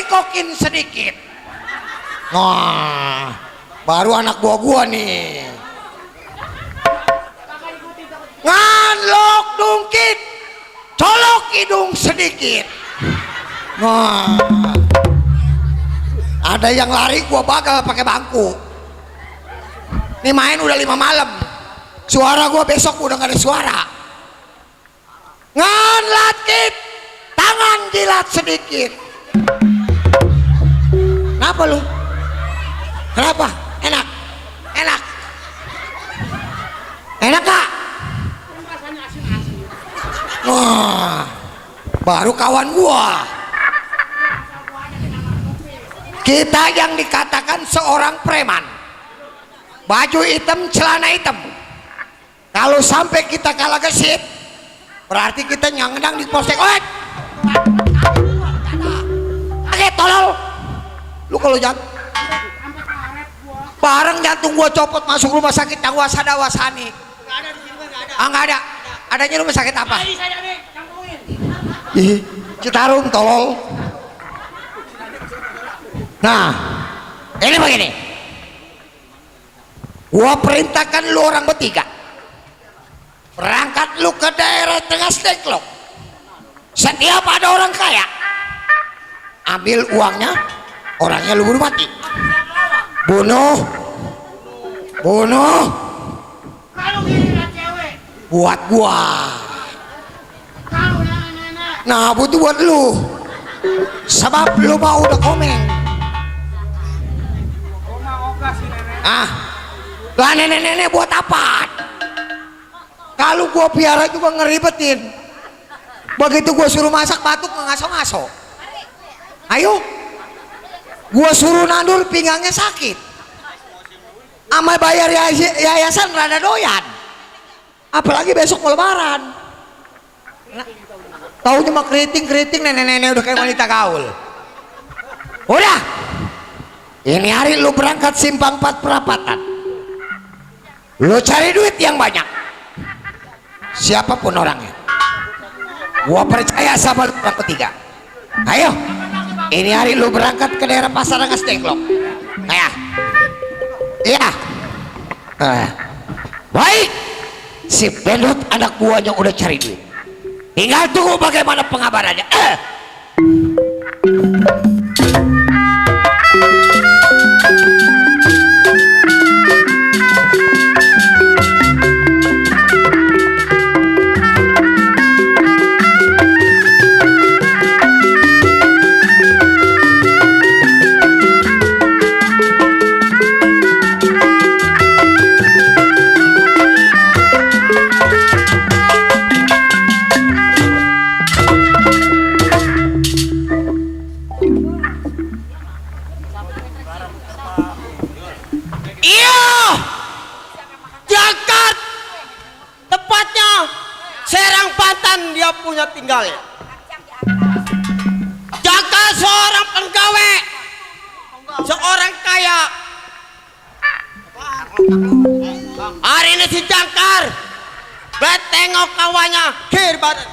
Bengkokin sedikit. Nah, baru anak buah gua nih. Nganlok dungkit, colok hidung sedikit. Nah, ada yang lari gua bagal pakai bangku. Ini main udah 5 malam. Suara gua besok udah gak ada suara. Nganlatkit, tangan jilat sedikit. Kenapa lu? Kenapa? Enak? Enak? Enak gak? Wah, baru kawan gua. Kita yang dikatakan seorang preman, baju hitam, celana hitam. Kalau sampai kita kalah gesit, berarti kita nyangendang di polsek. Oi! Oke, tolol. Lu kalau jangan bareng jantung gua copot masuk rumah sakit yang wasada wasani. Enggak ada di sini, enggak ada. Ah, enggak ada. Adanya rumah sakit apa? Ih, Citarum tolol. Nah, ini begini. Gua perintahkan lu orang bertiga. Berangkat lu ke daerah Tengah Dengklok. Setiap ada orang kaya, ambil uangnya, orangnya lu bunuh mati. Bunuh. Bunuh. Buat gua. Nah, butuh buat lu. Sebab lu mau udah komeng. Ah, lah nenek-nenek buat apa? Kalau gua piara juga ngeribetin. Begitu gua suruh masak batuk ngaso-ngaso. Ayo, gua suruh nandur pinggangnya sakit. Ama bayar yayasan rada doyan. Apalagi besok mau lebaran. Tahu cuma keriting-keriting nenek-nenek udah kayak wanita gaul. Udah. Ini hari lu berangkat simpang 4 perapatan. Lu cari duit yang banyak. Siapapun orangnya. Gua percaya sama lu orang ketiga. Ayo. Ini hari lu berangkat ke daerah Pasar Rengas Dengklok. Ayo. Iya. Baik. Si Bendot anak buahnya udah cari duit. Tinggal tunggu bagaimana pengabarannya. Tinggal Jaka seorang penggawe, seorang kaya. Hari ini si Jangkar bertengok kawannya kir badan.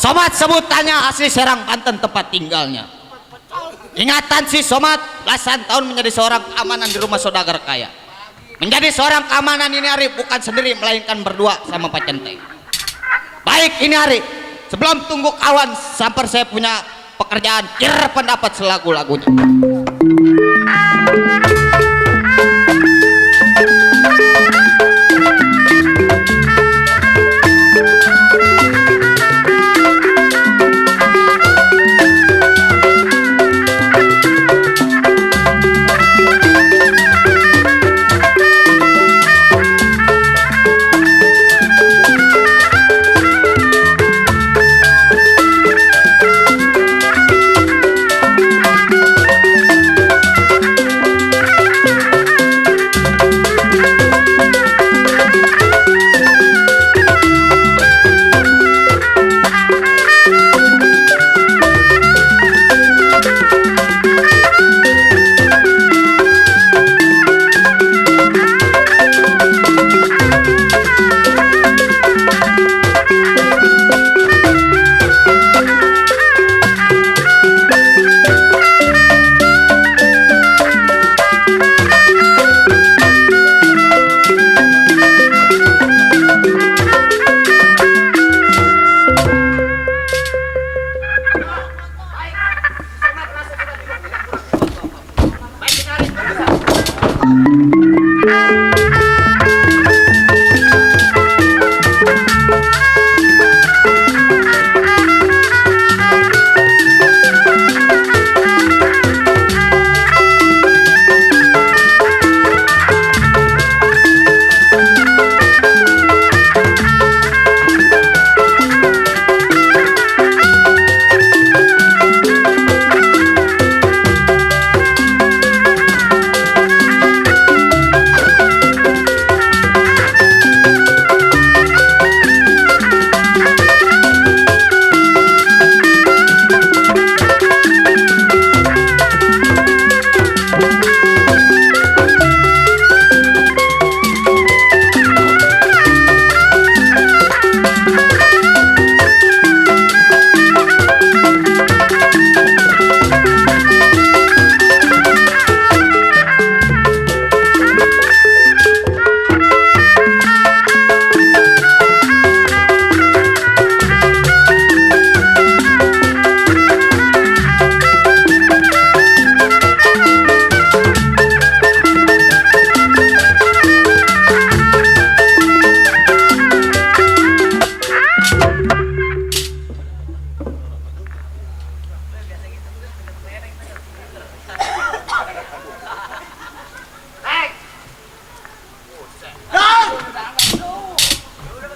Somat sebutannya asli Serang, Banten tempat tinggalnya. Ingatan si Somat belasan tahun menjadi seorang keamanan di rumah saudagar kaya. Menjadi seorang keamanan ini hari bukan sendiri melainkan berdua sama Pak Centeng. Baik ini hari sebelum tunggu kawan sampai saya punya pekerjaan kir pendapat selagu-lagunya.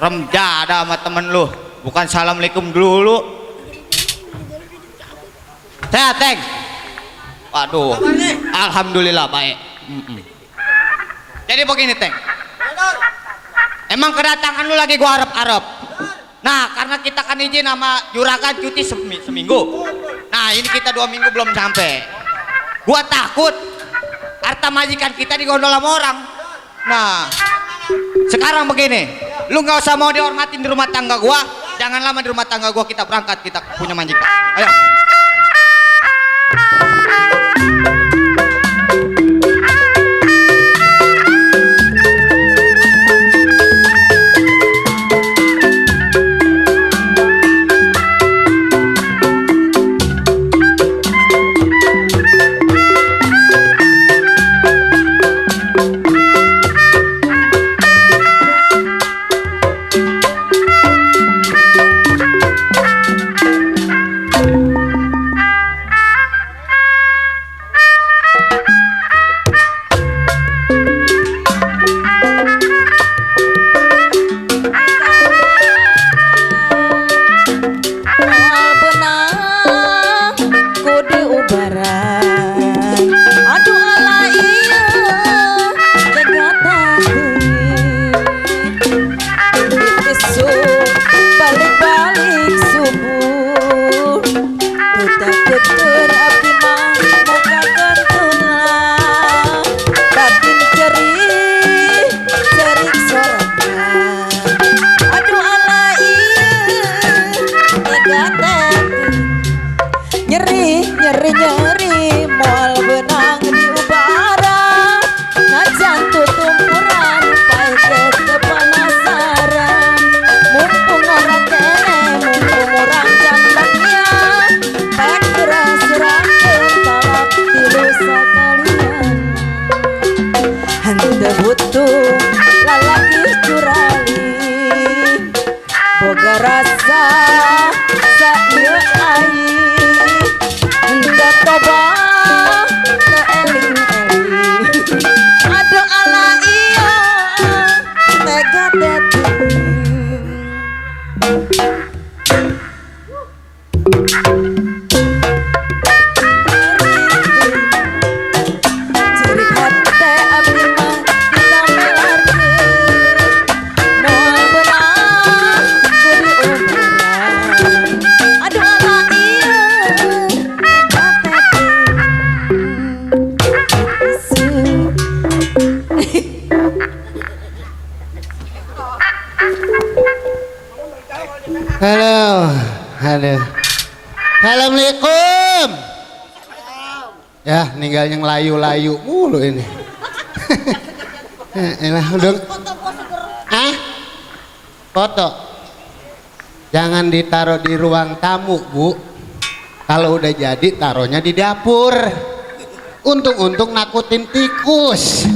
Remjada sama temen lu, bukan assalamualaikum dulu. Sehat, Teng? Waduh, alhamdulillah baik. Jadi begini, Teng. Emang kedatangan lu lagi gua harap-harap. Nah, karena kita kan izin sama juragan cuti seminggu. Nah, ini kita 2 minggu belum sampai. Gua takut harta majikan kita digondol sama orang. Nah, sekarang begini, lu nggak usah mau dihormatin di rumah tangga gua, jangan lama di rumah tangga gua, kita berangkat, kita punya majikan. Ayo. ninggal yang layu-layu mulu ini. Elah udah. Ah? Foto. Jangan ditaruh di ruang tamu, Bu. Kalau udah jadi taruhnya di dapur. Untung-untung nakutin tikus.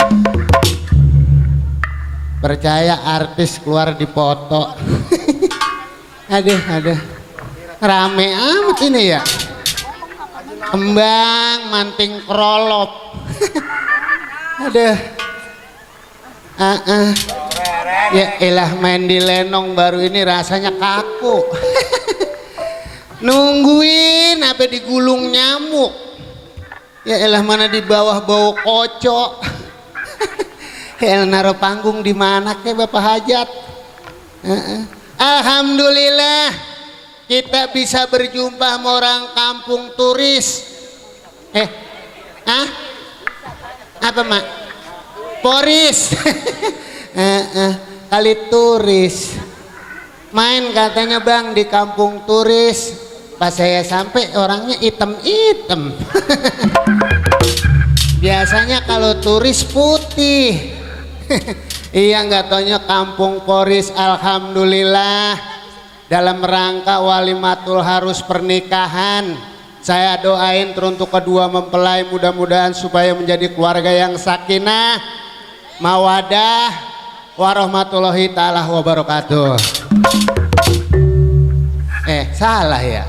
Percaya artis keluar di foto. Aduh, aduh. Rame amat ini ya. Kembang manting krolop. Aduh. Ya elah main di lenong baru ini rasanya kaku. Nungguin apa digulung nyamuk. Ya elah mana di bawah bau kocok. Ya elah naruh panggung di mana ke Bapak Hajat. Alhamdulillah kita bisa berjumpa sama orang kampung turis. Apa mak? Poris. Kali turis. Main katanya bang di kampung turis. Pas saya sampai orangnya item-item. Biasanya kalau turis putih. Iya nggak taunya kampung Poris. Alhamdulillah dalam rangka walimatul harus pernikahan. Saya doain teruntuk kedua mempelai mudah-mudahan supaya menjadi keluarga yang sakinah, mawadah, warahmatullahi ta'ala wabarakatuh. Salah ya.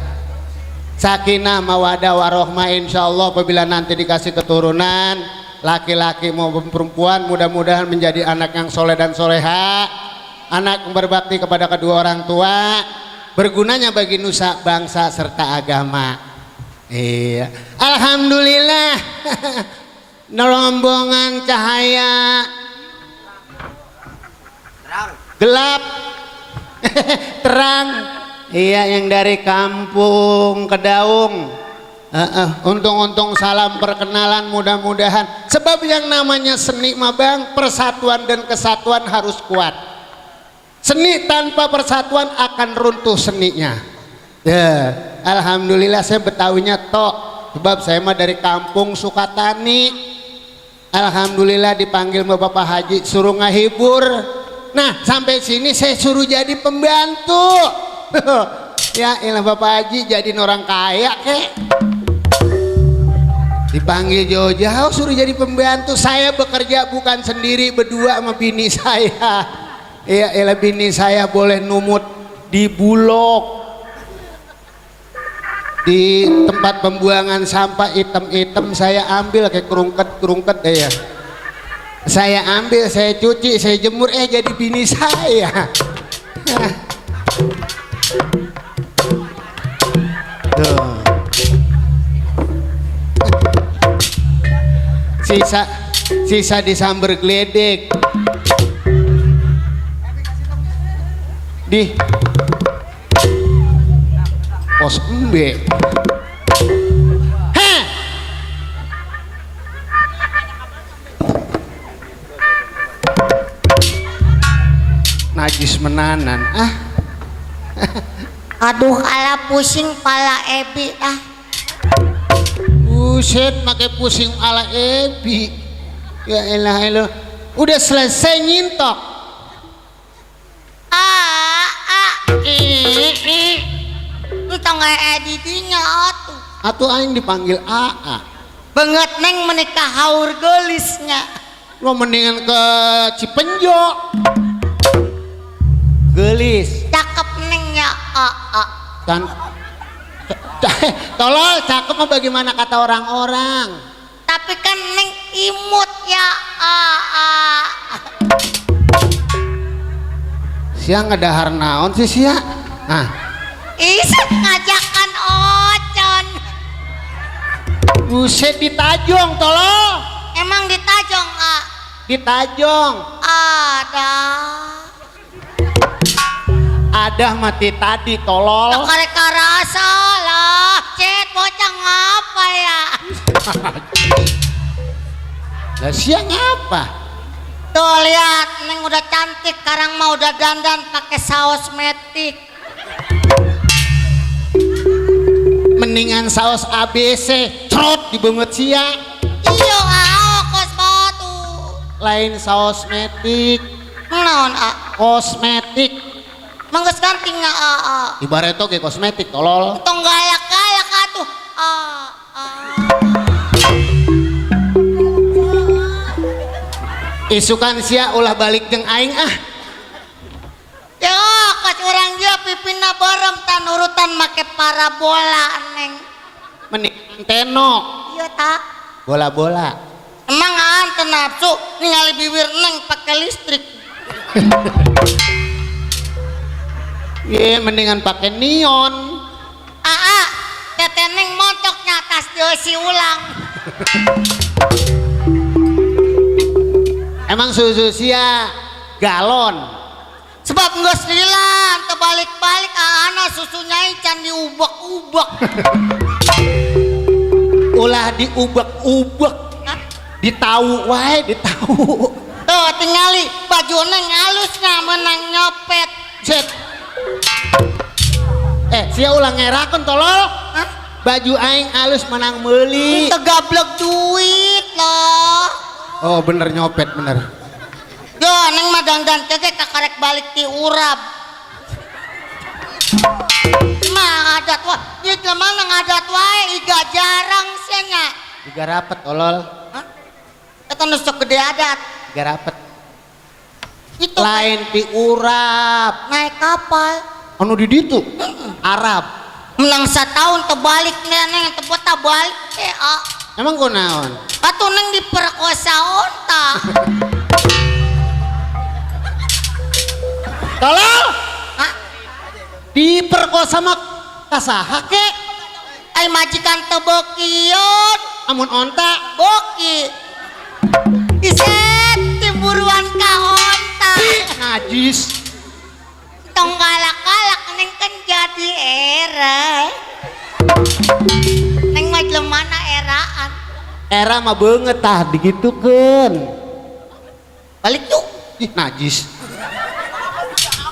Sakinah, mawadah, warohmah, insyaallah apabila nanti dikasih keturunan laki-laki maupun perempuan mudah-mudahan menjadi anak yang soleh dan soleha, anak yang berbakti kepada kedua orang tua, bergunanya bagi nusa, bangsa serta agama. Iya, alhamdulillah. Rombongan cahaya terang gelap terang. Iya yang dari kampung Kedaung. Untung-untung salam perkenalan mudah-mudahan. Sebab yang namanya seni mah bang, persatuan dan kesatuan harus kuat. Seni tanpa persatuan akan runtuh seninya. Ya, alhamdulillah saya Betawinya tok. Sebab saya mah dari kampung Sukatani. Alhamdulillah dipanggil sama Bapak Haji suruh ngahibur. Nah sampai sini saya suruh jadi pembantu. Ya elah Bapak Haji jadi orang kaya kek. Dipanggil jauh-jauh suruh jadi pembantu. Saya bekerja bukan sendiri, berdua sama bini saya. Ya elah bini saya boleh numut di bulog, di tempat pembuangan sampah item-item saya ambil kayak kerungket-kerungket deh ya. Saya ambil, saya cuci, saya jemur, jadi bini saya. Tuh. Sisa disamber geledek. Di pos embe. Heh. Najis menanan ah. Aduh ala pusing pala ebi ah. Buset make pusing ala ebi. Ya elah elah. Udah selesai nyintok. Edidinya atuh. Atuh aing dipanggil AA. Banget neng menikah haur gelisnya. Lo mendingan ke Cipenjo. Gelis. Cakep nengnya AA. Dan tolol cakep mah bagaimana kata orang-orang. Tapi kan neng imut ya AA. Sia ngedahar naon sih sia? Nah. Ih, ngajakan ocon. Buset ditajong tolong. Emang ditajong, ah? Ditajong. Ada. Ada mati tadi tolol. Kareka rasa lah. Cet bocah ngapa ya? Lah siang apa? Tuh lihat, neng udah cantik, sekarang mau udah dandan pakai saus metik. Mendingan saus ABC, trot dibenget sia. Iya ah kos batu. Lain saus metik. Naon ah? Kosmetik. Mangges ganting na ah. Ibarat oge kosmetik tolol. Tong galak-galak atuh. Ah ah. Isukan sia ulah balik jeung aing ah. Ya kos urang dia pipina borem tanurutan make parabola neng. Mending anteno. Iya tak. Bola-bola. Emang aan teu nafsu ningali bibir neng pakai listrik. Iya mendingan pakai neon. Aa, teteh neng montoknya atas dieusi ulang. Emang susu sia galon. Sebab geus lila teu balik-balik aana susunya can diubek-ubek. Ulah diubek-ubek. Ditau wae, ditau. Tuh tingali baju neng halusnya menang nyopet. Set. Sia ulah ngerakeun tolol. Hah? Baju aing alus menang meuli. Teu gablek duit loh. Oh bener nyopet bener. Yo neng mah dangdan teh kakarek balik ti urap. Mah ngadat wae, ieu jelema ngadat wae iga jarang sia nya. Iga rapet tolol. Hah? Eta nu sok gede adat. Iga rapet. Itu lain ti urap. Naik kapal. Anu di ditu? Arab. Menang satahun terbalik neng teu balik teh ah. Emang kunaon? Atuh neng diperkosa onta. Tolol. Hah? Diperkosa mah kasaha ke? Ai majikan teu beukion. Amun onta boki. Iset tiburuan ka onta. Najis. Tong galak-galak neng kan jadi era. Neng mah jelema eraan. Era mah beungeut tah digitukeun. Balik yuk. Ih najis.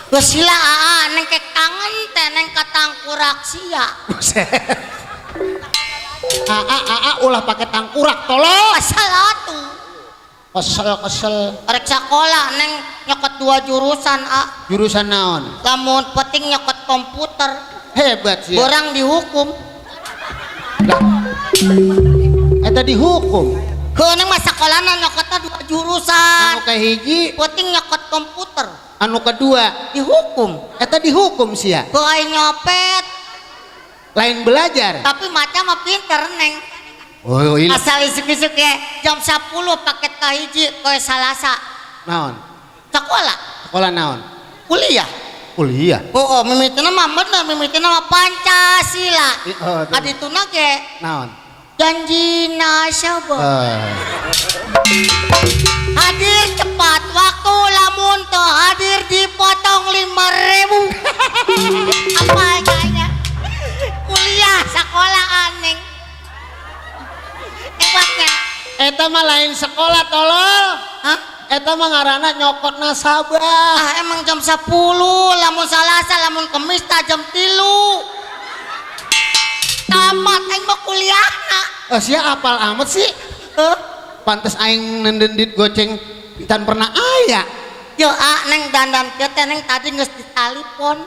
Geus sila aa neng ke kangen teh neng ka tangkurak sia. Buset. Aa aa ulah pake tangkurak tolol. Kesel atuh. Kesel kesel. Rek sakola neng nyokot 2 jurusan a. Jurusan naon? Lamun penting nyokot komputer. Hebat sih. Borang dihukum. Lah. Eta dihukum. Heuh neng mah sakolana nyokotna 2 jurusan. Anu kahiji penting nyokot komputer. Anu kedua dihukum. Eta dihukum sia. Heuh aing nyopet. Lain belajar. Tapi maca mah pinter neng. Oh, iya. Asal isuk-isuk ya jam 10 paket kahiji koe Salasa. Naon? Sekolah. Sekolah naon? Kuliah. Kuliah. Oh, mimitina mah bener, mimitina mah Pancasila. Oh, kadituna ge naon? Janji nasabah. Hadir cepat waktu lamun teu hadir dipotong 5.000. Apa kayaknya? Kuliah sekolah aneng. Hebatnya. Eta mah lain sekolah tolol. Hah? Eta mah ngaranna nyokot nasabah. Ah, emang jam 10, lamun Salasa, lamun Kemis tah jam 3. Tamat aing mah kuliahna. Oh, sia apal amat sih? Heuh. Pantes aing nendendit goceng tan pernah aya. Yo ah neng dandan kieu teh neng tadi geus ditalipon.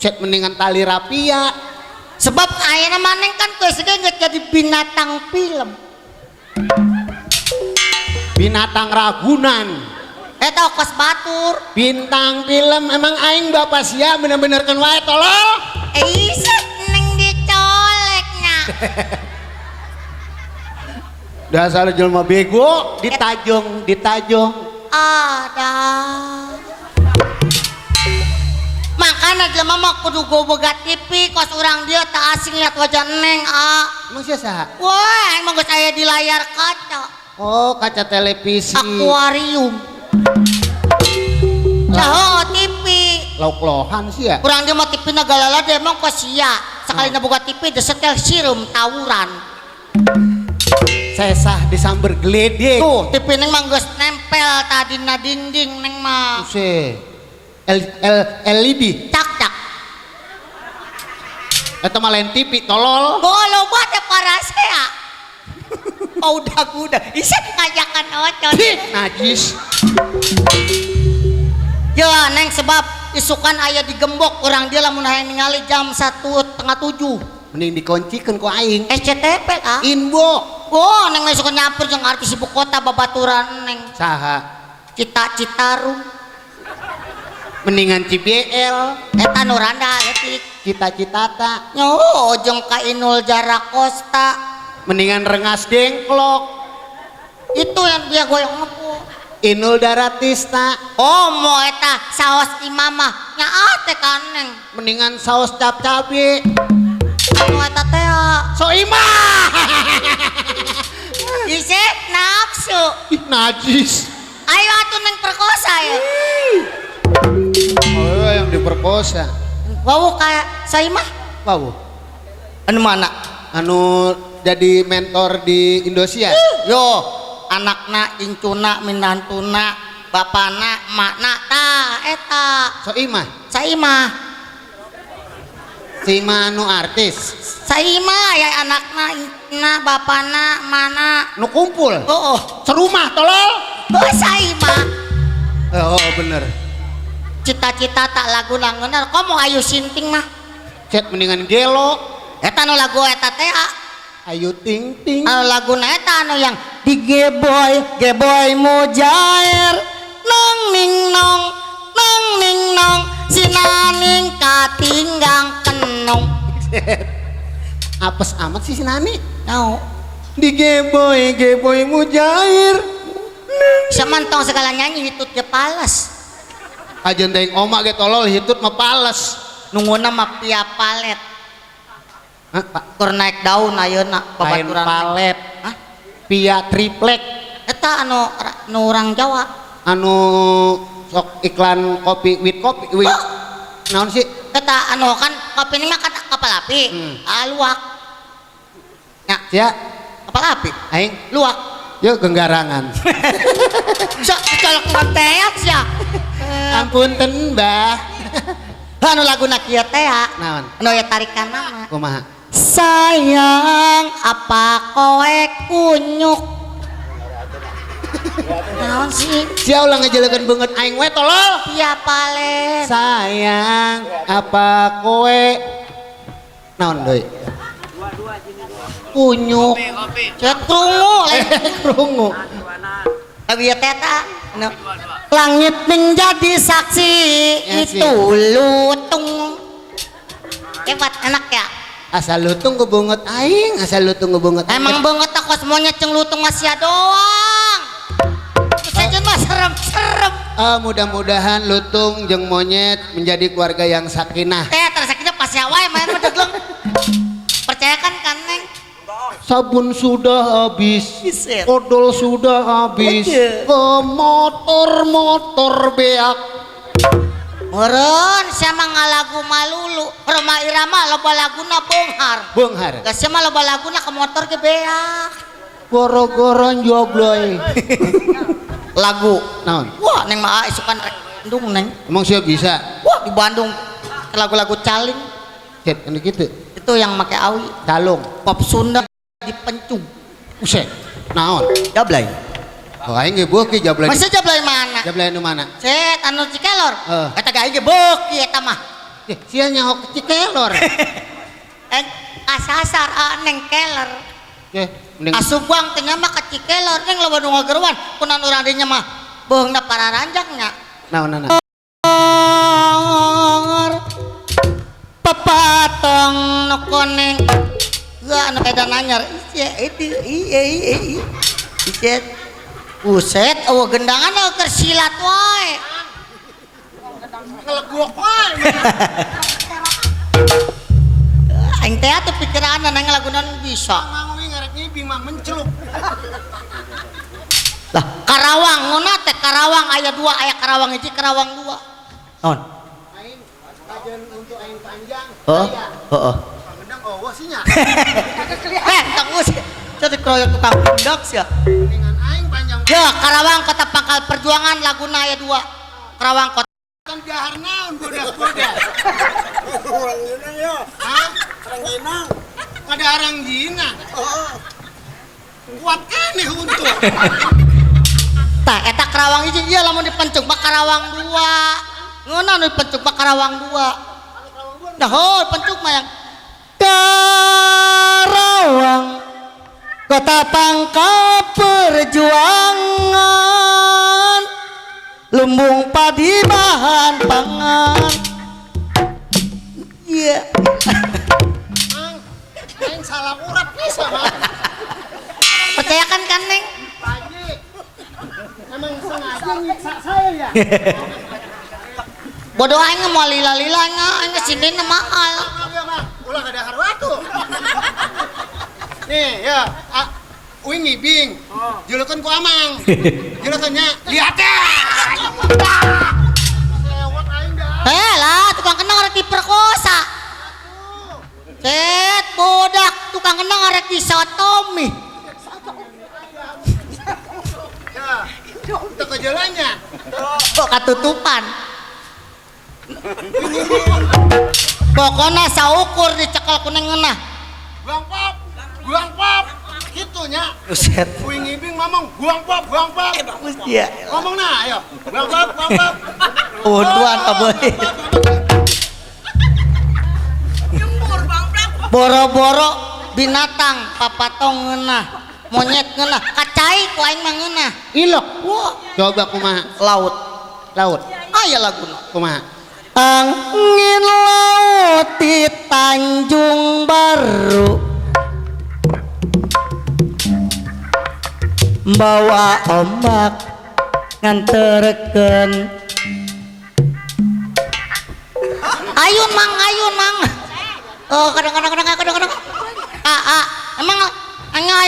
Cet mendingan tali rapia. Sebab ayeuna mah neng kan geus ge geus jadi binatang film. Binatang Ragunan. Eta kos batur. Bintang film emang aing bapak sia bener-benerkeun wae tolol. Iset neng dicoleknya. Dasar jelema bego ditajong, ditajong. Ada. Makana jelema mah kudu goboga TV kos urang dia tak asing lihat wajah neng ah. Emang sia saha? Wah, emang geus aya di layar kaca. Oh, kaca televisi. Akuarium. Caho TV. Lauk lohan sih ya. Kurang dia mah TV na galala dia emang kos sia. Sekali na boga TV disetel sirum tawuran. Sesah disamber geledek. Tuh, TV neng mah geus nempel tadi na dinding neng mah. Buset. LED. Cak cak. Eta mah lain TV tolol. Bawa loba teh parasea. Udah-udah isep ngajakan ocon. Najis. Ya neng sebab isukan aya digembok orang dia lamun hayang ningali jam 1:30. Mending dikuncikeun ku aing. SCTV ah. Inbo. Oh neng mah suka nyamper jeung artis ibu kota babaturan neng. Saha? Cita Citarum. Mendingan CBL. Eta nu randa leutik. Cita Citata. Nyo jeung ka Inul Jarakosta. Mendingan Rengas Dengklok. Itu yang dia goyang ngepu. Inul Daratista. Oh mo eta saos imamah nyaah teh ka neng. Mendingan saos cap cabe. Anu eta teh so imah. Isep nafsu. Ih, najis. Ayo atuh neng perkosa ya. Oh yang diperkosa. Wawuh ka Soimah? Wawuh. Anu mana? Anu jadi mentor di Indosiar. Yo, anakna, incuna, minantuna, bapana, makna ta eta. Soimah. Soimah. Soimah anu artis. Soimah ya anakna, incuna, bapana, mana. Nu kumpul. Oh, oh. Serumah tolol. Oh, Soimah. Oh, bener. Cita-cita tak lagu langeuna komo Ayu Sinting mah. Cet mendingan gelo. Eta nu lagu eta teh Ayu Ting Ting. Anu laguna eta anu yang digeboy geboy mujair nong ning nong nong ning nong sinaning katinggang kenong. Apes amat sih sinani. Tau. Digeboy geboy mujair. Semantong segala nyanyi hitut ge pales. Ajen teh oma ge tolol hitut mah pales. Nungguna mah pia palet. Hah, Pak? Keur naik daun ayeuna babaturan palet. Hah? Pia triplek. Eta anu nu urang Jawa. Anu sok iklan kopi with kopi with. Oh. Naon sih? Eta anu kan kopi ini mah kan kapal api. Luwak. Nya. Sia. Kapal api. Aing luwak. Yuk genggarangan. Sok dicolok teak sia. Ampun ten, Mbah. Anu laguna kieu teh Naon? Anu aya tarikan mah. Kumaha? Sayang apa kowe kunyuk. Naon sih? Sia ulah ngejelekeun beungeut aing we tolol. Iya palen. Sayang apa kowe naon deui? Kunyuk. Cet krungu lain krungu. Abi teh ta. Langit menjadi saksi ya, itu lutung. Hebat enak ya. Asal lutung ku beungeut aing, asal lutung ku beungeut. Emang beungeut aku semuanya ceng lutung masih doang. Terus mah serem-serem. Mudah-mudahan lutung jeung monyet menjadi keluarga yang sakinah. Teh tersakinah pasti wae main mah degleng. Percayakan kan neng? Sabun sudah habis, odol sudah habis, ke motor-motor beak. Meureun sia mah ngalagu malulu, Rhoma Irama loba laguna beunghar. Beunghar. Geus sia mah loba laguna ke motor ge beak. Goro-goro jobloi. Lagu naon? Wah, neng mah isukan rek Bandung neng. Emang sia bisa? Wah, di Bandung lagu-lagu caling. Cet, anu kitu. Itu yang make awi. Calung. Pop Sunda dipencung. Buset. Naon? Jablay. Oh, aing ge beuki jablay. Masa jablay mana? Jablay anu mana? Cet, anu Cikelor. Eta ge aing ge beuki eta mah. Sia nyaho Cikelor. Kasasar neng keler. Mending asup buang teh mah ka Cikelor neng loba nu ngageruan kunan urang dinya mah beungna pararanjangnya. Naon-naon? Pepatong nu koneng. Gua anu edan anyar. Ieu itu ieu ieu. Ieu. Buset, eueuh gendangan keur silat wae. Ngelegok wae. Aing teh atuh pikiranna nang lagunan bisa. Mang we ngarek ngibing mah mencelup. Lah, Karawang ngono teh Karawang aya dua, aya Karawang hiji, Karawang dua. Naon? Aing kajian untuk aing panjang. Heeh. Heeh. Gendang eueuh sih nya. Eh, tong geus. Jadi kroyok tukang gendang sia. Mendingan aing panjang. Ya, Karawang Kota Pangkal Perjuangan laguna aya dua. Karawang Kota kan dahar naon bodas-bodas. Rangginang ya. Hah? Rangginang. Ada rangginang. Oh. Kuat keneh untung. Tah eta Karawang hiji ieu lamun dipencuk mah Karawang 2. Ngeunah nu dipencuk mah Karawang 2. Dah heuh pencuk mah yang Karawang kota pangkal perjuangan, lumbung padi bahan pangan. Iya. Mang, aing salah urat bisa, Mang. Percayakan kan, Neng? Pak Haji, emang sengaja nyiksa saya ya? Bodoh aing mau lila-lila aing sini mahal. Ulah kada harwatu. Nih ya, uing ngibing. Julukan ku Amang. Julukannya lihat ya. Lewat aing dah. Eh lah, tukang kenang arek diperkosa. Cet, bodak tukang kenang arek disotomi. Ya, itu ke jalannya. Kok katutupan. Pokoknya saukur dicekel kuning ngeunah. Buang pop, buang pop, gitunya. Buset. Uing ngibing ngomong buang pop, buang pop. Iya. Ngomong nah, ayo. Buang pop, buang pop. Untuan Pak Boy. Boro-boro binatang papatong ngeunah, monyet ngeunah, kacai ku aing mah ngeunah. Ilok. Wah, coba kumaha? Laut. Laut. Aya laguna. Kumaha? Angin laut di Tanjung Baru bawa ombak nganterkeun. Ayun mang, ayun mang. Oh, kadang-kadang. Ah, emang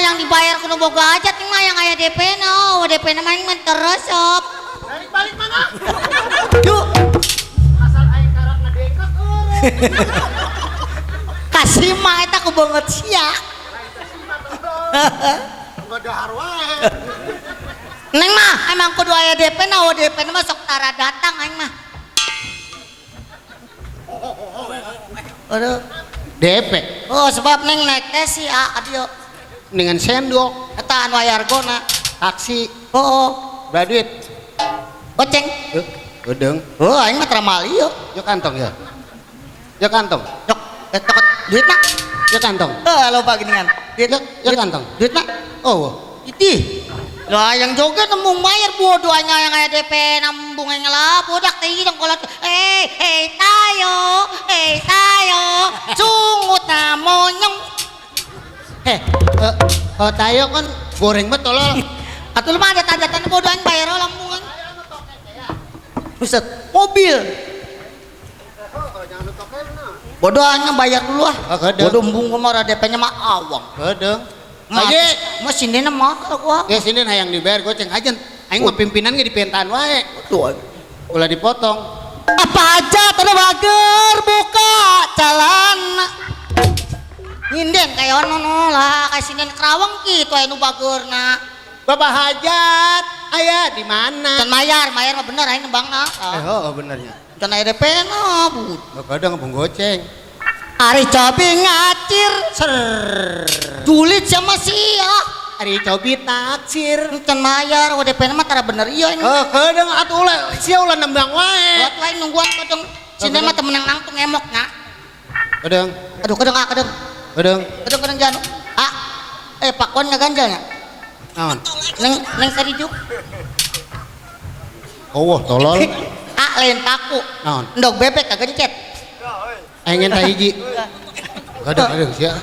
yang dibayar kudu boga aja ting mah yang aya DP na. Oh, DP na mah mah teresep. Balik-balik mana? Yuk. Asal aing karak ngedekek eueuh. Kasih mah eta ku beungeut sia. Enggak dahar wae. Neng mah emang kudu aya DP na, oh DP na mah sok tara datang aing mah. Aduh. DP. Oh, sebab neng naik taksi ah adio. Dengan sendok eta anu aya argona. Taksi. Oh, oh. Berapa duit? Goceng. Gedeng. Oh, aing mah tara ieu. Yo kantong ya. Yo kantong. Yok, tokot duit mah. Yo kantong. Heuh, loba geuningan. Duit yo kantong. Duit mah. Oh. Itih. Lah yang joget nembung bayar bodoh aing yang aya DP nembung aing lah bodak teh dong kolot. Eh, tayo, eh tayo. Sungut na monyong. Oh tayo kan goreng banget tolol. Atuh lu mah ada tanda-tanda bodoh aing bayar lambung aing. Buset, mobil. Bodoh aing bayar dulu ah. Bodoh embung mah DP-nya mah awang. Gedeng. Aye, mah sindena mah gua. Ya sinden hayang dibayar goceng aja. Aing mah pimpinan ge dipentaan wae. Tuh. Ulah dipotong. Apa aja teu bager buka jalan. Nyinden kaya ono lah, kaya sinden Kerawang kitu aya nu bageurna. Bapak hajat aya di mana? Can mayar, mayar mah bener aing nembangna. Oh benernya. Can aya DP na, bu. Kadang bung goceng. Ari cobi ngacir ser. Dulit sama sia. Ari cobi taksir. Can mayar, DP mah tara bener ieu aing. Heuh, kadang atuh ulah sia ulah nembang wae. Buat lain nungguan kadang. Sinden mah teu menang nangtung emok nya. Kadang. Aduh kadang ah kadang. Kadang. Kadang kadang janu. Ah. Pakuan ngaganjal nya. Naon? Neng neng sarijuk. Oh, tolol. Ah, lain paku. Naon? Endog bebek kagencet. Aing tah hiji. Kadang-kadang sia.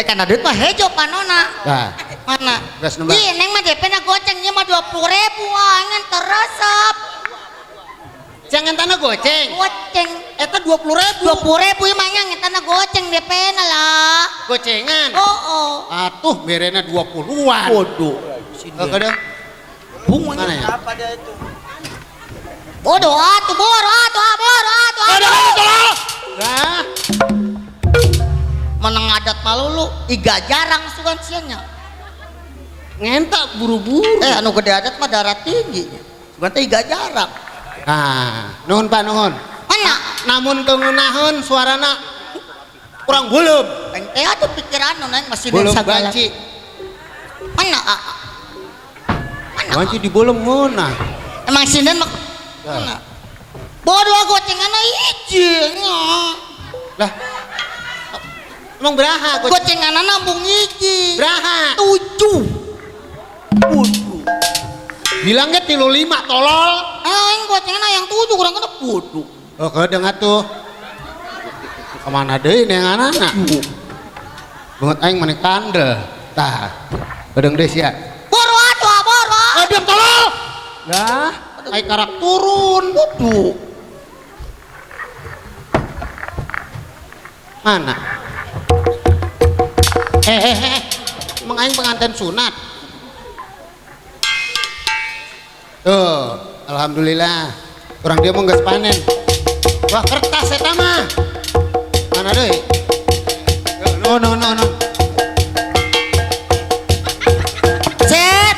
Kana duit mah hejo panona. Nah. Mana? Geus nembang. Ih, neng mah DP na goceng ieu mah 20.000 ah, teresep. Jangan tanah goceng. Goceng. Eta 20.000. 20.000 ieu mah nya tanah goceng DP na lah. Gocengan. Oh, oh. Atuh merena 20-an. Waduh. Kadang. Bunga mana ya? Apa dia itu? Bodoh atuh, boro atuh, boro atuh. Aduh, lah. Meneng adat malu lu, iga jarang sugan sianya. Ngentak buru-buru. Anu gede adat mah darah tinggi. Sugan teh iga jarang. Ah, nuhun Pak nuhun. Mana? Namun keunahun suarana kurang belum. Ente atuh pikiran nu neng masih belum segala. Banci. Mana? Mana? Wanci dibolong ngeunah. Emang sinden mah mana? Bawa dua gocengan hiji nya. Lah. Emang beraha gocengan nambung hiji. Beraha? 7. Bodoh. Bilangnya 35 tolol. Aing gocengan yang 7 kurang kena bodoh. Oh, kedeung atuh. Kemana deui neanganana? Banget aing maneh kandel. Tah. Kedeung deui sia. Boro atuh, boro. Diam tolol. Lah, aing karak turun. Bodoh. Mana? Emang aing pengantin sunat. Tuh, alhamdulillah. Orang dia mau geus panen. Wah, kertas eta mah. Mana deui? No no no no. Set,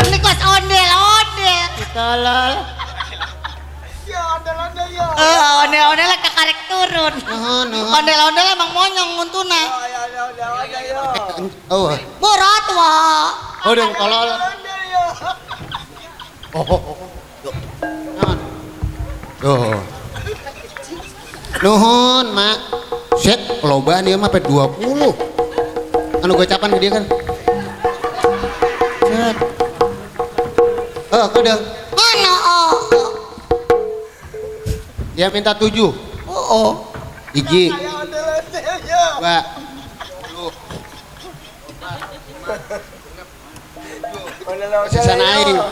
ini kelas ondel-ondel. Tolol. Ya ondel-ondel ya. Ondel-ondel kakarek turun. Ondel-ondel emang monyong untuna. Ya ondel-ondel ya. Oh. Berat wah. Oh, dong tolol. Oh. Tuh. Nuhun, Mak. Set, lobaan ieu mah pe 20. Anu gocapan ke dia kan. Set. Oh, kedeung. Mana? Oh. Dia minta 7. Oh. Hiji. 2. 3. Sisa aing.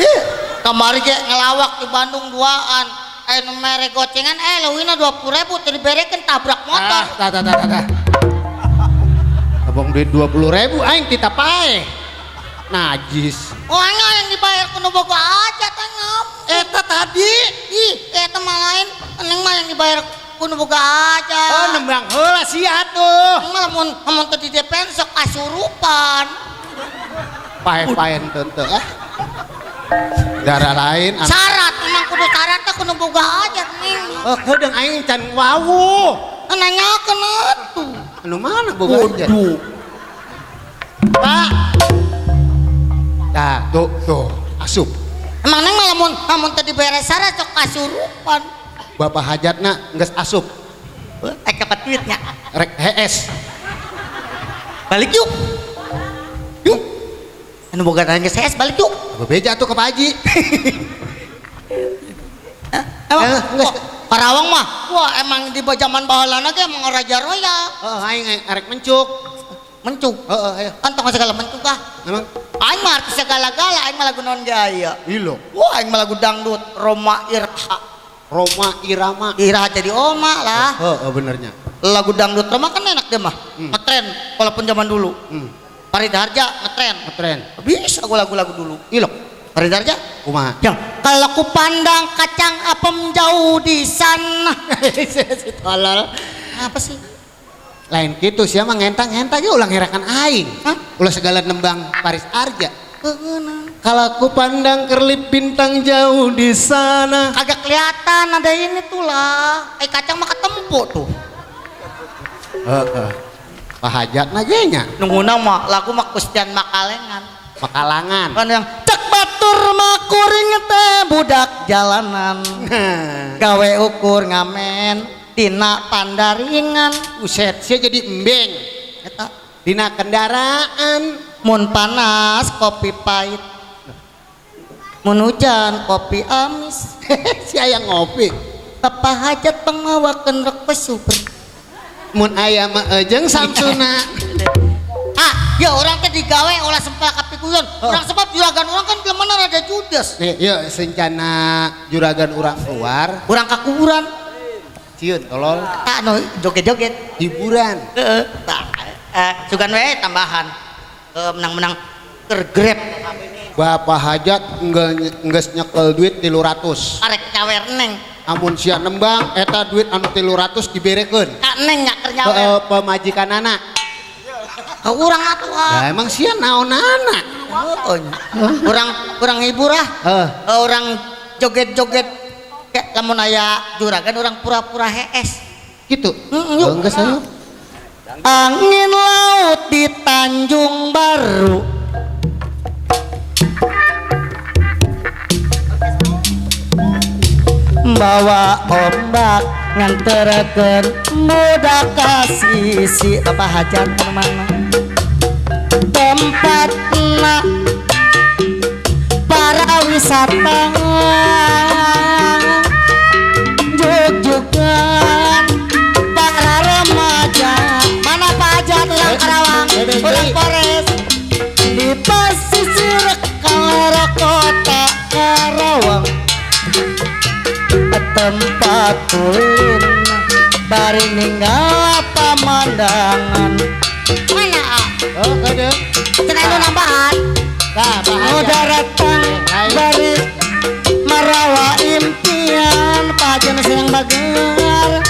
Ih, kamari ge ngelawak di Bandung duaan. Nu mere gocengan leuwihna 20.000 teu diberekeun tabrak motor. Tah tah tah tah. Abang duit 20.000 aing tita paeh. Najis. Oh, yang dibayar kudu boga aja teh ngap. Eta tadi. Ih, eta mah lain. Neng mah yang dibayar kudu boga aja. Oh, nembang heula sia atuh. Mah lamun lamun teu di DPN sok kasurupan. Paeh-paeh teu ah. Darah lain syarat emang kudu syarat teh kudu boga aja neng. Oh, kedeung aing can wawuh. Nanyakeun atuh. Anu mana boga aja? Pak. Nah, tuh tuh asup. Emang neng mah lamun lamun teu dibere syarat sok kasurupan. Bapak hajatna geus asup. Kapat duitnya. Rek HS. Balik yuk. Yuk. Anu boga geus HS balik yuk. Bebeja tuh ke Pak Haji. Emang Karawang mah, wah emang di zaman baheulana ge emang raja royal. Heeh, aing arek mencuk. Mencuk? Heeh, ayo. Kan tong segala mencuk ah. Emang aing mah artis segala-gala, aing mah lagu naon ge aya. Ilo. Wah, aing mah lagu dangdut Roma Irha. Roma Irama. Irha jadi oma lah. Heeh, benernya. Lagu dangdut Roma kan enak deh mah. Ngetren walaupun zaman dulu. Farid Harja ngetren. Ngetren. Bisa gua lagu-lagu dulu. Ilok. Farid Harja kumaha? Ya, kalau ku pandang kacang apem jauh di sana. Si tolol. Apa sih? Lain gitu sia mah ngentang-ngentang ge ulang herakan aing. Hah? Ulah segala nembang Faris Arja. Kalau ku pandang kerlip bintang jauh di sana. Kagak kelihatan ada ini tuh lah. Kacang mah ketempo tuh. Heeh. Pak Hajatna ge nya. Nungguna mah lagu mah Kustian Makalengan. Makalangan. Kan yang cek batur makuring teh budak jalanan. Gawe ukur ngamen dina pandaringan. Uset sia jadi embeng. Eta dina kendaraan mun panas kopi pahit. Mun hujan kopi amis. Sia yang ngopi. Bapak Hajat pengawakeun rek pesuper. Mun aya mah jeung Samsuna. Ah, ya orang teh digawe ulah sempal kapikuyon. Urang sebab juragan urang kan mana rada judes. Nih, yuk sencana juragan urang keluar, urang ka kuburan. Cieun tolol. Tah nu joget-joget hiburan. Heeh. Tah sugan we tambahan. Menang-menang keur grab. Bapak Hajat enggeus nyekel duit 300. Arek nyawer neng. Amun sia nembang eta duit anu 300 diberekeun. Ka neng nya keur nyawer. Heeh, pamajikanana. Ka urang atuh ah. Lah emang sia naonana? Heeh. Urang hibur ah. Heeh. Urang joget-joget kayak lamun aya juragan urang pura-pura hees. Gitu. Heeh, yuk. Geus ayo. Angin laut di Tanjung Baru. Bawa ombak nganterkeun budak ka sisi Bapak hajat mana tempatna para wisata jugjugan para remaja mana Pak Hajat orang Karawang orang Polres di pesisir kaler kota Karawang tempat ulin bari ninggal pemandangan mana oh kade cenah nu nambahan tah daratan bari marawa impian pajen siang bager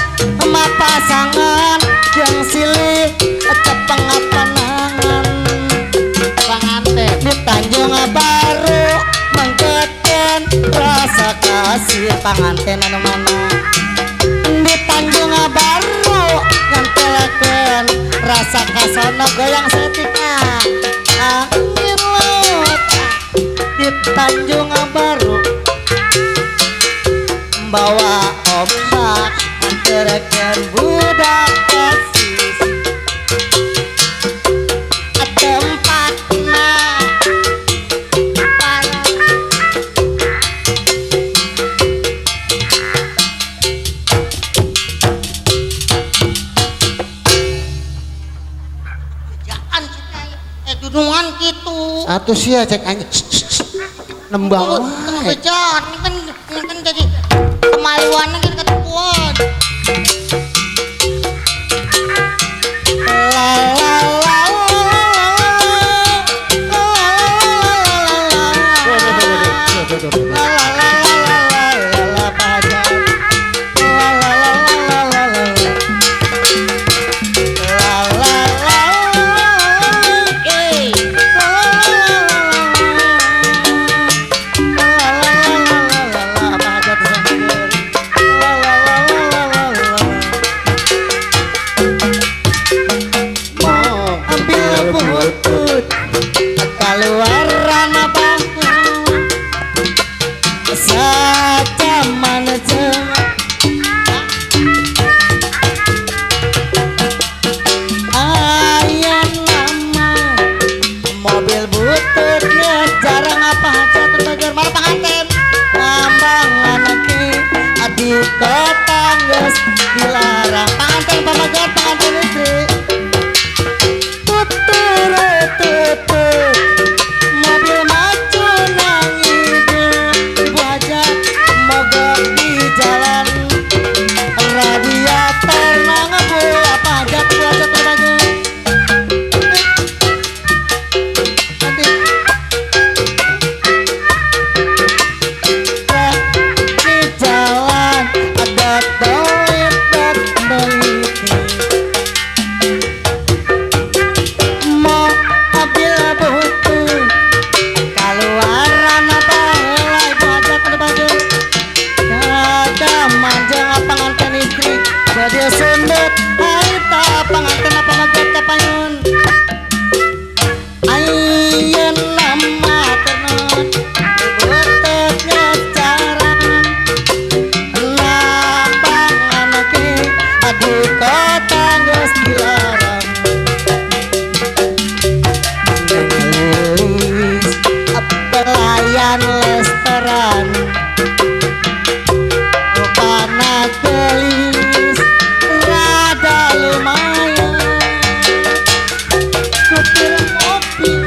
ma pasangan jeung silih cepeng panangan panganten di Tanjung Baru mengketen rasa kasih panganten anu mana di Tanjung Baru ngantelkeun rasa kasona goyang setika angin laut di Tanjung Baru bawa ombak nganterkeun budak kasih tempatna para kerjaan dunungan gitu atuh sia cek anjing nembang wae kerjaan ini kan jadi kemaluan kan ketepuan la la la dilarang panganten pamagar panganten istri tutur tutur mobil maju nang ibu ibu hajat mogok di jalan radiator nang ngebul apa hajat ibu hajat berbagi nanti di jalan ada doit dan doit mobil butuh keluaran apa heula ibu hajat anu baju kada manjang panganten istri jadi sundut harita panganten apa maget kapayun ayeuna mah tenun butut ngecaran lapangan ke di kota geus dilarang ngelis pelayan restoran rupana gelis rada lumayan supir mobil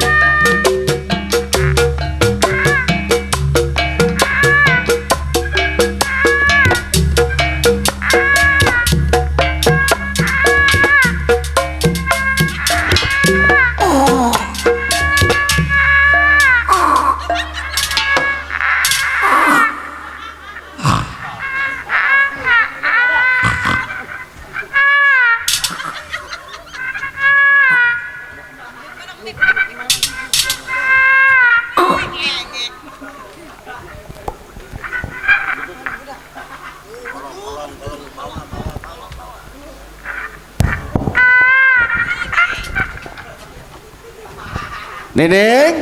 Nining,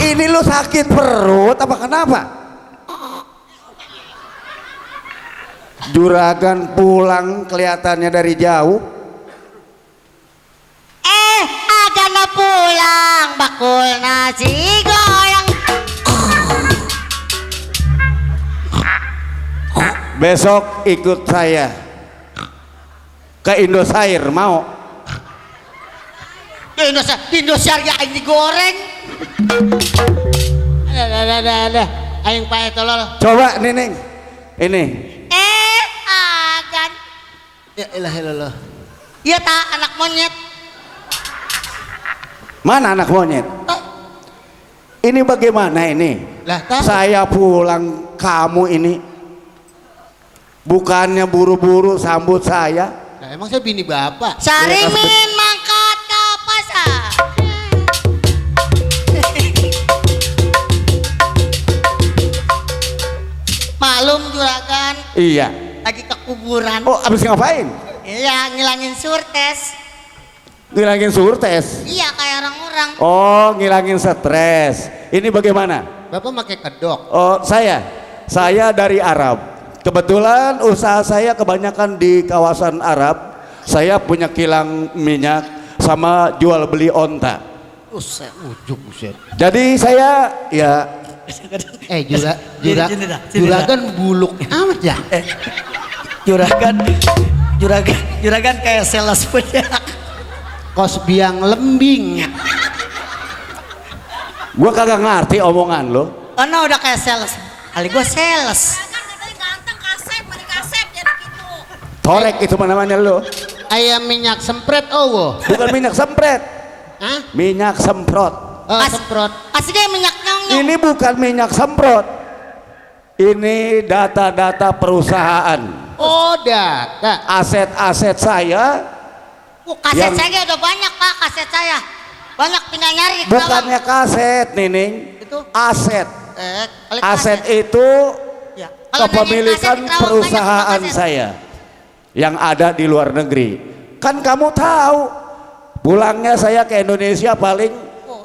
ini lu sakit perut apa kenapa? Juragan pulang kelihatannya dari jauh. Agana pulang bakul nasi goyang. Besok ikut saya ke Indosiar, mau? Indosiar ya aing digoreng. Ada. Aing pae tolol. Coba Nining. Ini. Agan. Ya ilah ilallah. Iya ta anak monyet. Mana anak monyet? Ini bagaimana ini? Lah, ta? Saya pulang kamu ini bukannya buru-buru sambut saya. Nah, emang saya bini bapak. Sarimin mangkat ke pasar. Malum juragan. Iya. Lagi ke kuburan. Oh, abis ngapain? Iya, ngilangin surtes. Ngilangin surtes? Iya, kayak orang-orang. Oh, ngilangin stres. Ini bagaimana? Bapak pakai kedok. Oh, saya dari Arab. Kebetulan usaha saya kebanyakan di kawasan Arab. Saya punya kilang minyak sama jual beli onta. Buset, ujuk buset. Jadi saya ya juragan buluk amat ya. Juragan kayak sales punya. Kos biang lembing. Gua kagak ngerti omongan lo. Oh no, udah kayak sales. Kali gua sales. Torek itu namanya lo. Ayam minyak sempret oh. Bukan minyak sempret. Hah? Minyak semprot. Oh, semprot. Aslinya minyak nyong. Ini bukan minyak semprot. Ini data-data perusahaan. Oh, data. Aset-aset saya. Oh, kaset saya udah banyak, Pak, kaset saya. Banyak tinggal nyari. Bukannya kaset, Nining. Itu aset. Aset itu ya. Kepemilikan perusahaan saya yang ada di luar negeri. Kan kamu tahu, pulangnya saya ke Indonesia paling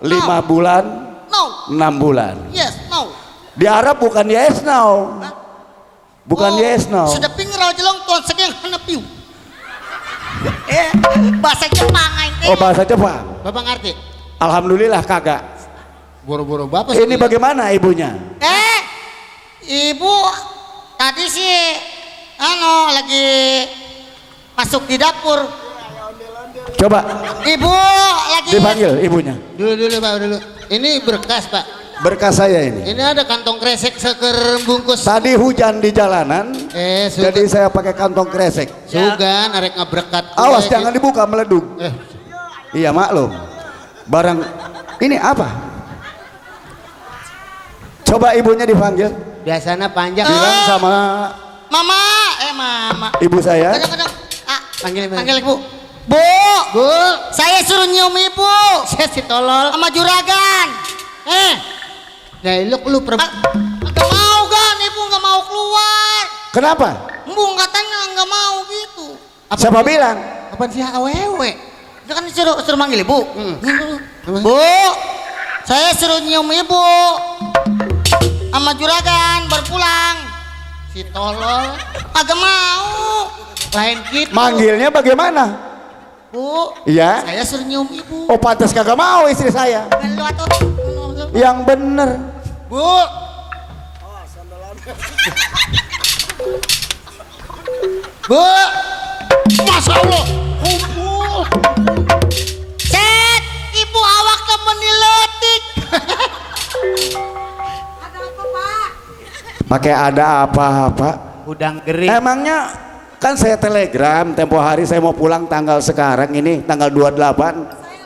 5 bulan, no. 6 bulan. Yes, no. Di Arab bukan yes no. Hah? Bukan yes no. Sedeping rawa jelong tuan segeng hanepiu. Bahasa Jepang ini. Oh, bahasa Jepang. Bapak ngerti? Alhamdulillah kagak. Boro-boro bapak. Ini bagaimana ibunya? Ibu tadi sih lagi masuk di dapur. Coba. Ibu lagi dipanggil ibunya. Dulu Pak, dulu. Ini berkas, Pak. Berkas saya ini. Ini ada kantong kresek seker bungkus. Tadi hujan di jalanan. Jadi saya pakai kantong kresek. Sugan arek ngebrekat. Awas jangan dibuka meleduk. Iya maklum. Barang ini apa? Coba ibunya dipanggil. Biasanya panjang. Bilang sama Mama, mama. Ibu saya. Kadang-kadang panggil ibu. Bu, Bu, saya suruh nyium ibu. Saya si tolol sama juragan. Nah, lu nggak mau kan, ibu nggak mau keluar. Kenapa? Ibu katanya nggak mau gitu. Apa siapa bilang? Apaan sih awewe? Dia kan suruh manggil ibu. Bu, saya suruh nyium ibu sama juragan baru pulang. Si tolol agak mau. Lain gitu. Manggilnya bagaimana? Bu, iya. Saya suruh nyium ibu. Oh, pantas kagak mau istri saya. Yang bener. Bu. Bu. Masya Allah. Kumpul. Set, ibu awak meniletik. Ada apa, Pak? Pakai ada apa-apa? Udang kering. Emangnya kan saya telegram tempo hari saya mau pulang tanggal sekarang ini tanggal 28. Saya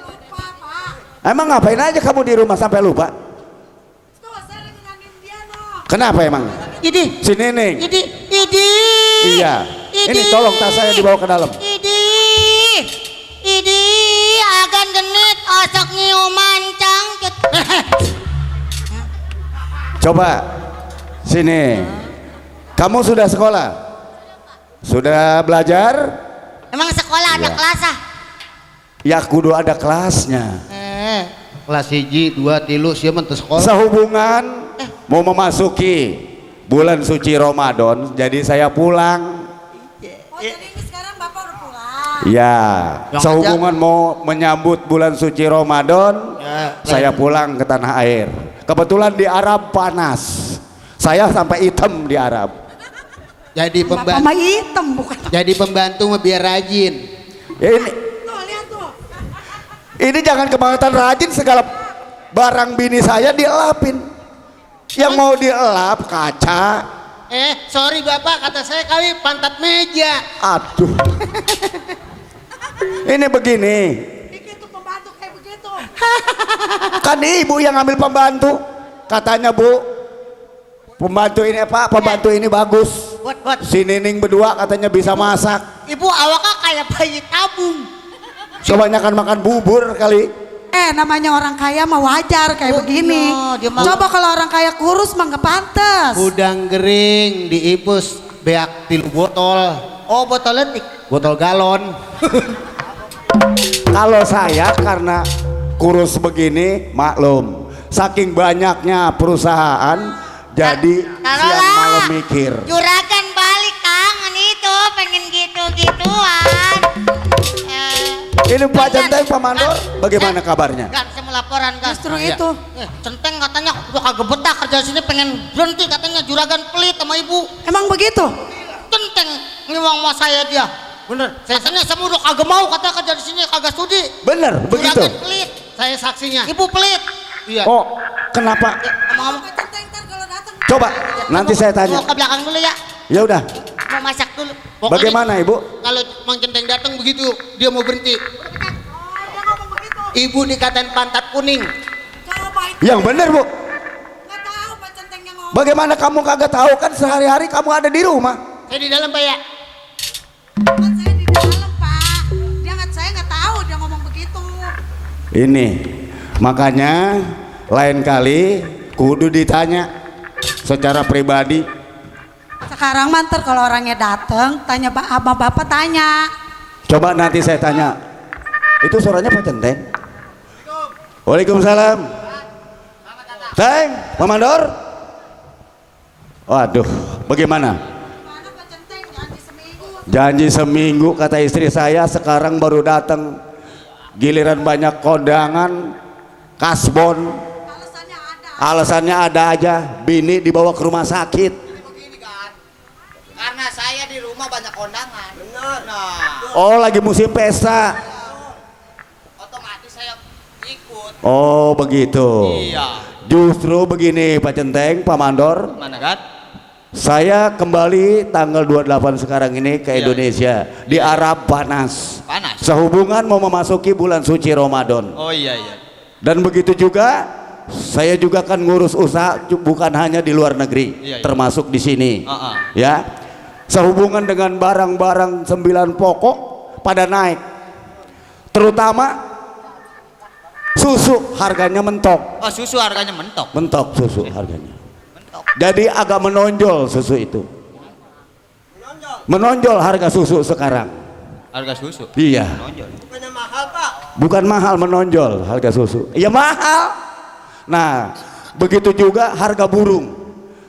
lupa, Pak. Emang ngapain aja kamu di rumah sampai lupa? Tuh, saya lagi nangin dia, no. Kenapa emang? Idi. Sini nih. Idi, idi. Iya. Idi. Ini tolong tas saya dibawa ke dalam. Idi. Idi, agan genit osok nyiuman cangcut. Coba sini. Kamu sudah sekolah? Sudah belajar? Emang sekolah ada ya. Kelas ah? Ya kudu ada kelasnya. Kelas 1, 2, 3 sia mah teu sekolah. Sehubungan mau memasuki bulan suci Ramadan, jadi saya pulang. Oh, jadi ini sekarang Bapak udah pulang. Ya, sehubungan mau menyambut bulan suci Ramadan, Ya, saya pulang ke tanah air. Kebetulan di Arab panas. Saya sampai hitam di Arab. Jadi Bapak pembantu. mah hitam bukan. Jadi pembantu mah biar rajin. Ya ini, Tuh, lihat tuh. ini jangan kebangetan rajin, segala barang bini saya dielapin. Yang mau dielap kaca. Sorry Bapak, kata saya kali pantat meja. Aduh. Ini begini. Dikit tuh pembantu kayak begitu. Kan ibu yang ngambil pembantu. Katanya Bu, pembantu ini Pak, pembantu ini bagus. Buat. Si Nining berdua katanya bisa masak. Ibu awaknya kayak bayi tabung. Kebanyakan makan bubur kali. Namanya orang kaya mah wajar kayak Oh, begini. iya, dia mah- Coba kalau orang kaya kurus mah nggak pantas. Udang gering diipus beak 3 botol. Oh, botol letik. Botol galon. Kalau saya karena kurus begini maklum. Saking banyaknya perusahaan jadi siang malam mikir. Juragan balik kangen itu, pengen gitu-gituan. Ini Pak Centeng, Pak Mandor, bagaimana kabarnya? Gan, saya mau laporan, Gan. Justru itu. Centeng katanya udah kagak betah kerja sini, pengen berhenti katanya, juragan pelit sama ibu. Emang begitu? Centeng ngiwang mau saya dia. Bener. Katanya semua udah kagak mau katanya kerja di sini kagak sudi. Bener, begitu. Juragan pelit. Saya saksinya. Ibu pelit. Iya. Oh, kenapa? Ngomong-ngomong. Pak Centeng ntar kalau datang. Coba nanti saya tanya. Mau ke belakang dulu ya. Ya udah. Mau masak dulu. Pokoknya Bagaimana Ibu? Kalau Mang Centeng datang begitu, dia mau berhenti. Oh, dia ngomong begitu. Ibu dikatain pantat kuning. Coba itu. Yang bener Bu. Nggak tahu Pak Centeng yang ngomong. Bagaimana kamu kagak tahu, kan sehari-hari kamu ada di rumah. Saya di dalam Pak ya. Kan saya di dalam Pak. Dia nggak, saya nggak tahu dia ngomong begitu. Ini makanya lain kali kudu ditanya secara pribadi. Sekarang manter kalau orangnya datang tanya Pak, sama Bapak tanya. Coba nanti saya tanya. Itu suaranya Pak Centeng. Waalaikumsalam. Teng, Pak Mandor. Waduh, bagaimana? Gimana Pak Centeng janji seminggu. Janji seminggu kata istri saya, sekarang baru datang. Giliran banyak kondangan, kasbon. Alasannya ada. Alasannya ada aja, bini dibawa ke rumah sakit. Jadi begini kan, karena saya di rumah banyak kondangan. Benar. Nah, Oh, lagi musim pesta. otomatis saya ikut. Oh, begitu. Iya. Justru begini Pak Centeng, Pak Mandor. Mana kan? Saya kembali tanggal 28 sekarang ini ke Iya. Indonesia. Di Arab panas. Panas. Sehubungan mau memasuki bulan suci Ramadan. Oh iya iya. Dan begitu juga saya juga kan ngurus usaha bukan hanya di luar negeri, Iya, iya. termasuk di sini. Uh-uh. Ya. Sehubungan dengan barang-barang 9 pokok pada naik. Terutama susu harganya mentok. Oh, susu harganya mentok. Mentok susu harganya. Mentok. Jadi agak menonjol susu itu. Menonjol harga susu sekarang. Harga susu. Iya. Menonjol. Bukannya mahal Pak. Bukan mahal, menonjol harga susu. Iya mahal. Nah, begitu juga harga burung.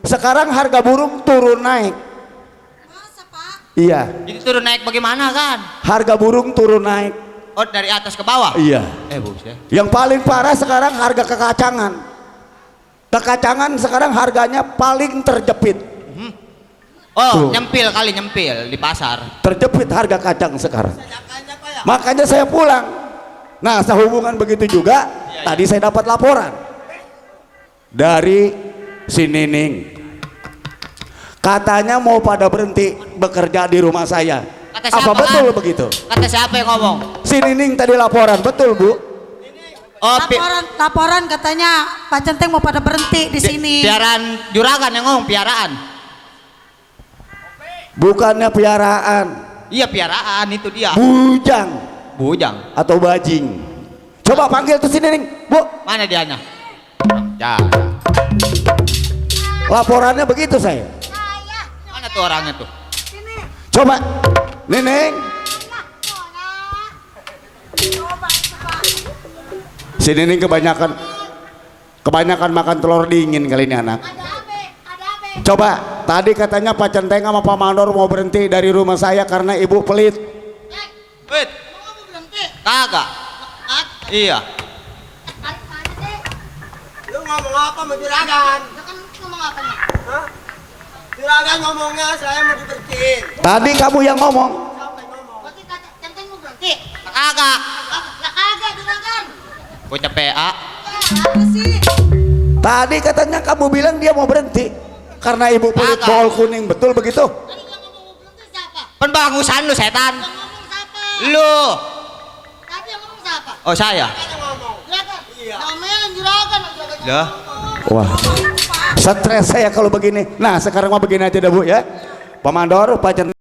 Sekarang harga burung turun naik. Masa Pak? Iya. Jadi turun naik bagaimana kan? Harga burung turun naik. Oh, dari atas ke bawah? Iya. Buset. Yang paling parah sekarang harga kekacangan. Kekacangan sekarang harganya paling terjepit. Oh, Tuh. nyempil kali, nyempil di pasar. Terjepit harga kacang sekarang. Makanya saya pulang. Nah, sehubungan begitu juga, Iya, tadi saya dapat laporan dari si Nining. Katanya mau pada berhenti bekerja di rumah saya. Kata Apa siapa, betul Kak? begitu? Kata siapa yang ngomong? Si Nining tadi laporan, betul Bu? Oh, Laporan katanya Pak Centeng mau pada berhenti di sini. Piaraan juragan yang ngomong, piaraan. Bukannya piaraan. Iya, piaraan itu dia. Bujang. Bujang. Atau bajing. Coba panggil tuh si Nining, Bu. Mana dianya? Ya. Laporannya begitu saya. Mana tuh orangnya tuh? Coba, Nining. Sini nih kebanyakan kebanyakan makan telur dingin kali ini anak. Ada apa? Ada apa? Coba, tadi katanya Pak Centeng sama Pak Mandor mau berhenti dari rumah saya karena ibu pelit. Wait, Emang kamu berhenti? kagak. Ah, Iya. tarik mana sih? Lu ngomong apa sama juragan? Ya kan ngomong apa nih? Hah? Juragan ngomongnya saya mau dibersihin. Tadi kamu yang ngomong. Siapa yang ngomong? Berarti kata Centeng mau berhenti? Kagak. Lah kagak juragan. Bocah PA. Apa sih? Tadi katanya kamu bilang dia mau berhenti karena ibu pelit Kagak. bol kuning, betul begitu? Tadi yang ngomong mau berhenti siapa? Penbangusan lu setan. Yang ngomong siapa? Lu. Tadi yang ngomong siapa? Oh saya. Yang ngomong. Juragan. Iya. Ngomelin juragan. Juragan. Lah. Wah, stres saya kalau begini. Nah, sekarang mah begini aja dah Bu ya. Pak Mandor, Pak Centeng.